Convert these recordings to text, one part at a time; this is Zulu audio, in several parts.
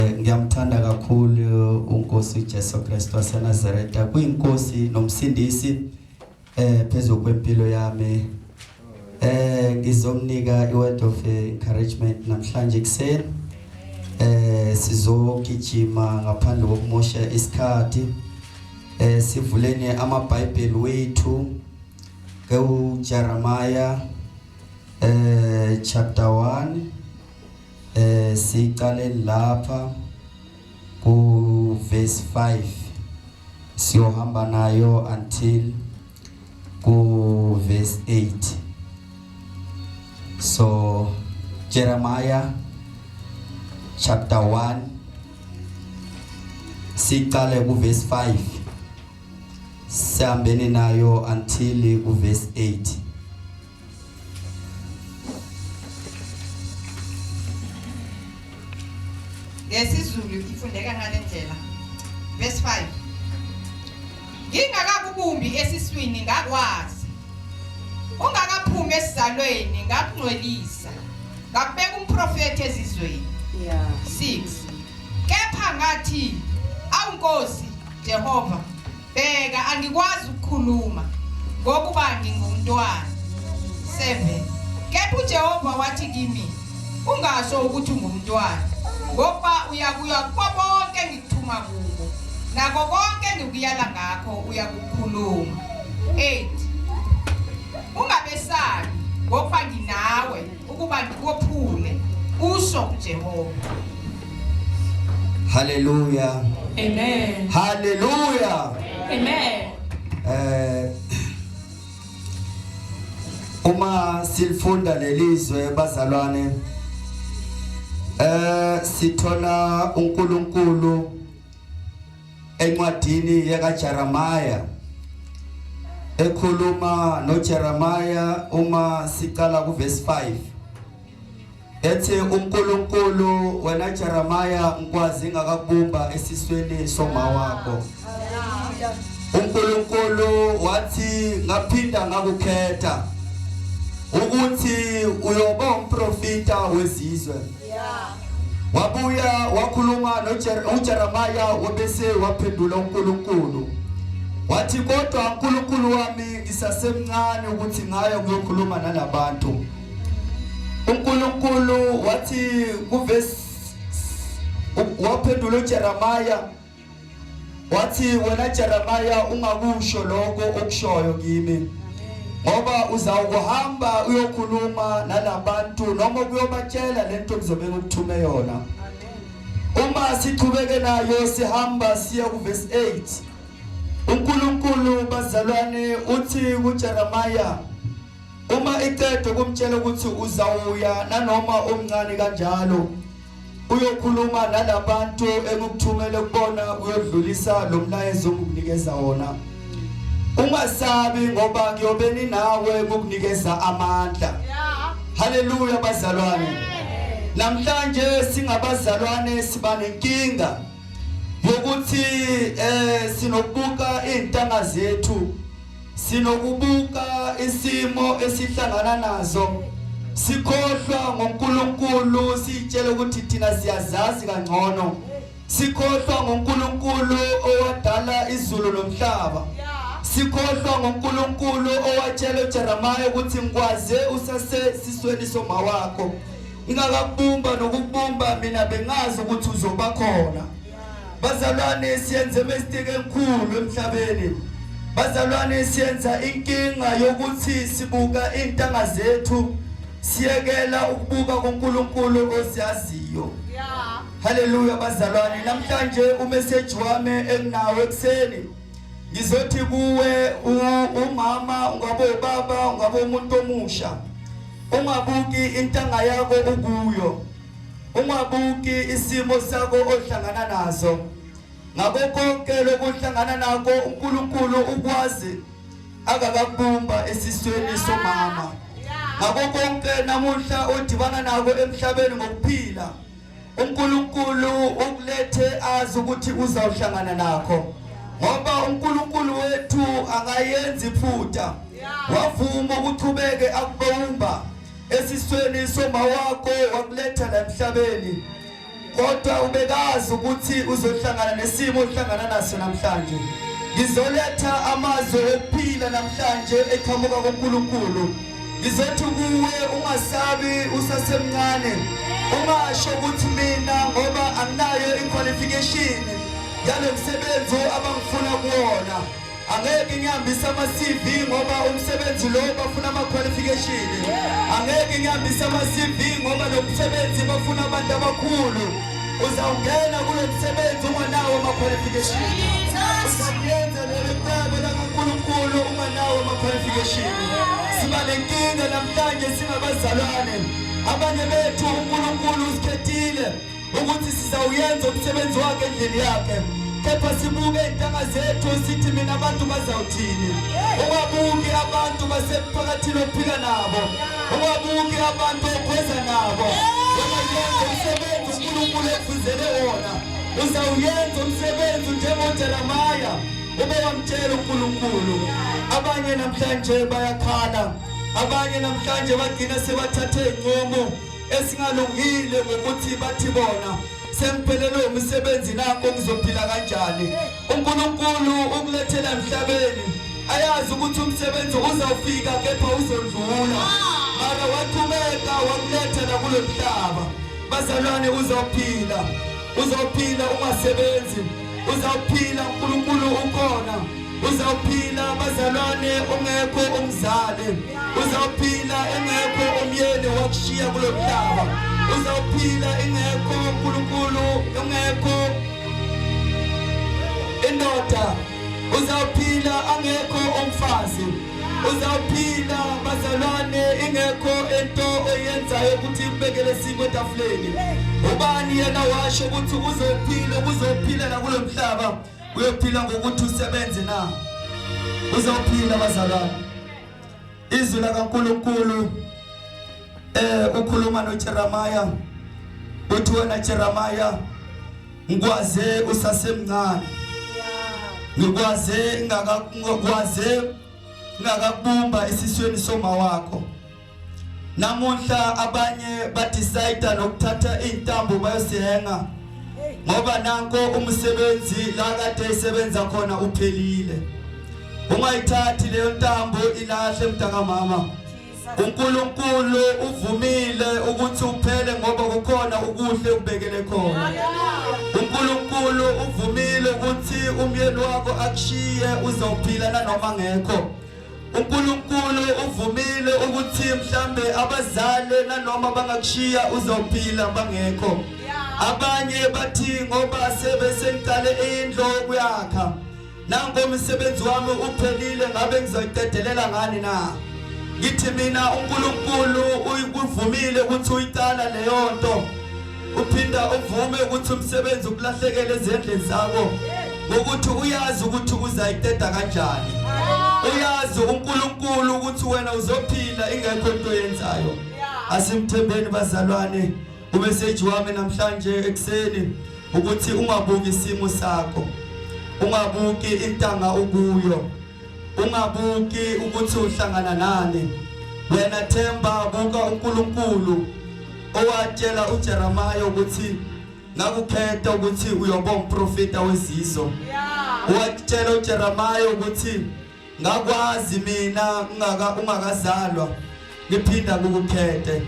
Ngiyamthanda kakhulu uNkosi uJesu Kristu waseNazaretha kuyinkosi nomsindisi phezulu kwempilo yami. Ngizomnika i-word of encouragement namhlanje ekuseni. Sizogijima ngaphandle kokumosha isikhathi. Sivuleni amaBhayibheli wethu kuJeremiah chapter 1. Siqale lapha ku verse 5, siyohamba nayo until ku verse 8. So Jeremiah chapter 1, siqale ku verse 5, sihambeni nayo until ku verse 8. NgesiZulu ifundeka ngale ndlela. Verse 5. Ngingakakubumbi esiswini ngakwazi. Ungakaphumi esizalweni ngakungcwelisa. Ngakubeka umprofeti ezizweni. 6. Kepha ngathi, awu Nkosi Jehova, bheka angikwazi ukukhuluma ngokuba ngingumntwana. 7. Kepha uJehova wathi kimi, ungasho ukuthi ungumntwana, ngokuba uyakuya kubo bonke engikuthuma kubo, nako konke engikuyala ngakho uyakukhuluma. 8. Ungabesabi, ngokuba nginawe ukuba ngikuphule, usho uJehova. Hallelujah. Amen. Hallelujah. Amen. Uma silifunda lelizwe bazalwane, sithola uNkulunkulu encwadini yakaJeremiah ekhuluma noJeremiah. Uma siqala ku verse 5, ethi uNkulunkulu, wena Jeremiah, ngikwazi ngakakubumba esisweni soma wakho. uNkulunkulu wathi ngaphinda ngakukhetha ukuthi uyoba umprofita wezizwe. Wabuya wakhuluma noJeremiah, wabese waphendula uNkulunkulu wathi, kodwa uNkulunkulu wami, ngisasemncane ukuthi ngayo kuyokhuluma nalabantu. uNkulunkulu wathi kuvesi, waphendula uJeremiah wathi, wena Jeremiah, ungakusho lokho okushoyo kimi, ngoba uzawukuhamba uyokhuluma nalabantu noma kuyobatshela lento kuzobe ngikuthume yona. Uma sichubeke nayo, sihamba siya kuverse 8, uNkulunkulu bazalwane uthi kuJeremiah, uma icede kumtshela ukuthi uzawuya nanoma umncane kanjalo, uyokhuluma nalabantu engikuthumele kubona, uyodlulisa lo mlayezo engikunikeza wona, ungasabi ngoba ngiyobe ninawe ngokunikeza amandla. Haleluya bazalwane. Namhlanje singabazalwane siba nenkinga yokuthi sinokubuka izintanga zethu, sinokubuka isimo esihlangana nazo, sikhohlwa ngoNkulunkulu, sitshela ukuthi thina siyazazi kangcono, sikhohlwa ngoNkulunkulu owadala izulu nomhlaba, sikhohlwa ngoNkulunkulu owatshela uJeremiah ukuthi ngikwaze usasesisweni soma wakho, ingakakubumba nokukubumba mina bengazi ukuthi uzoba khona. Bazalwane, siyenze mistake enkulu emhlabeni. Bazalwane, siyenza inkinga yokuthi sibuka intanga zethu, siyekela ukubuka kuNkulunkulu osiyaziyo. Haleluya bazalwane. Namhlanje umessage wami enginawo ekseni, ngizothi kuwe umama, ungabe ubaba, ungabe umuntu omusha, ungabuki intanga yakho ukuyo, ungabuki isimo sakho ohlangana nazo. Ngakho konke lokuhlangana nako, uNkulunkulu ukwazi akakakubumba esisweni somama. Ngakho konke namuhla odibana nako emhlabeni ngokuphila, uNkulunkulu ukulethe azi ukuthi uzawuhlangana nakho, ngoba uNkulunkulu wethu akayenzi iphutha. Wavuma ukuchubeke akubumba esisweni soma wakho, wakuletha la emhlabeni. Kodwa ubekazi ukuthi uzohlangana nesimo ohlangana naso namhlanje. Ngizoletha amazwi okuphila namhlanje eqhamuka kuNkulunkulu. Ngizothi kuwe ungasabi usasemncane. Ungasho ukuthi mina ngoba anginayo iqualification yalo msebenzi abangifuna kuwona. Angeke ngihambise ama-CV ngoba umsebenzi lo bafuna ama-qualification. Angeke ngihambise ama-CV ngoba lo msebenzi bafuna abantu abakhulu. Uzawungena kulo msebenzi unganawo ama-qualification. Uzakuyenza leli cebo lakaNkulunkulu unganawo ama-qualification. Siba nenkinga namhlanje singabazalwane. Abanye bethu uNkulunkulu usikhethile ukuthi sizawuyenza umsebenzi wakhe endlini yakhe kepha sibuke iy'ntanga zethu sithi mina abantu bazawuthini ungabuki abantu basemphakathini ophila nabo ungabuki abantu okhweza nabo ungayenza umsebenzi unkulunkulu ekufuzele wona uzawuyenza umsebenzi njengojeremaya ube wamtshela unkulunkulu abanye namhlanje bayakhala abanye namhlanje bagcina sebathathe iy'nqumo esingalungile ngokuthi bathi bona sengiphelelwe umsebenzi nakho ngizophila kanjani uNkulunkulu ukulethela emhlabeni ayazi ukuthi umsebenzi uzawufika kepha uzodlula mara waqhubeka wakuletha nakulo mhlaba bazalwane uzophila uzophila ungasebenzi uzawuphila uNkulunkulu ukhona uzawuphila bazalwane ungekho umzali uzawuphila engekho umyeni wakushiya kulo mhlaba uzawuphila ingekho uNkulunkulu ungekho indoda uzawuphila angekho umfazi uzawuphila bazalwane ingekho into oyenzayo ukuthi ibekele isimo etafuleni ubani yena washo ukuthi uzophila uzophilela kulo mhlaba uyophila ngokuthi usebenze na uzophila bazalwane izwi lakaNkulunkulu eh ukhuluma noJeremiah uthi wena Jeremiah ngikwaze usasemncane ngikwaze ngingakwaze ngingakakubumba esisweni soma wakho namuhla abanye badecide nokuthatha intambo bayosihenga ngoba nanko umsebenzi la kade esebenza khona uphelile ungayithathi leyo ntambo ilahle mntakamama uNkulunkulu uvumile ukuthi uphele ngoba kukhona ukuhle ubekele khona uNkulunkulu uvumile ukuthi umyeni wakho akushiye uzophila nanoma ngekho uNkulunkulu uvumile ukuthi mhlambe abazali nanoma bangakushiya uzophila bangekho abanye bathi ngoba sebesengiqale indlu yokuyakha nango umsebenzi wami uphelile ngabe ngizoyiqedelela ngani na ngithi mina uNkulunkulu uyikuvumile ukuthi uyiqala leyo nto uphinda uvume ukuthi umsebenzi ukulahlekele ezandleni zakho ngokuthi uyazi ukuthi uzayiqeda kanjani uyazi uNkulunkulu ukuthi wena uzophila ingekho into yenzayo asimthembeni bazalwane umessage wami namhlanje ekseni ukuthi ungabuki isimo sakho ungabuki intanga ukuyo ungabuki ukuthi uhlangana nani wena themba buka uNkulunkulu owatshela uJeremiah ukuthi ngakukhetha ukuthi uyoba umprofeta wezizwe watshela uJeremiah ukuthi ngakwazi mina ungaka ungakazalwa ngiphinda ngikukhethe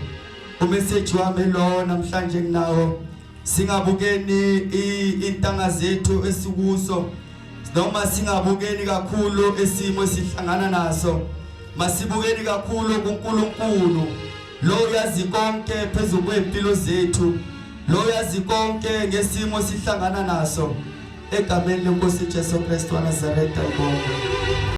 umessage wami lo namhlanje nginawo singabukeni intanga zethu esikuso noma singabukeni kakhulu esimo esihlangana naso masibukeni kakhulu kuNkulunkulu lo yazi konke phezulu kwempilo zethu lo yazi konke ngesimo sihlangana naso egameni lenkosi Jesu Kristu waNazaretha ngibonga.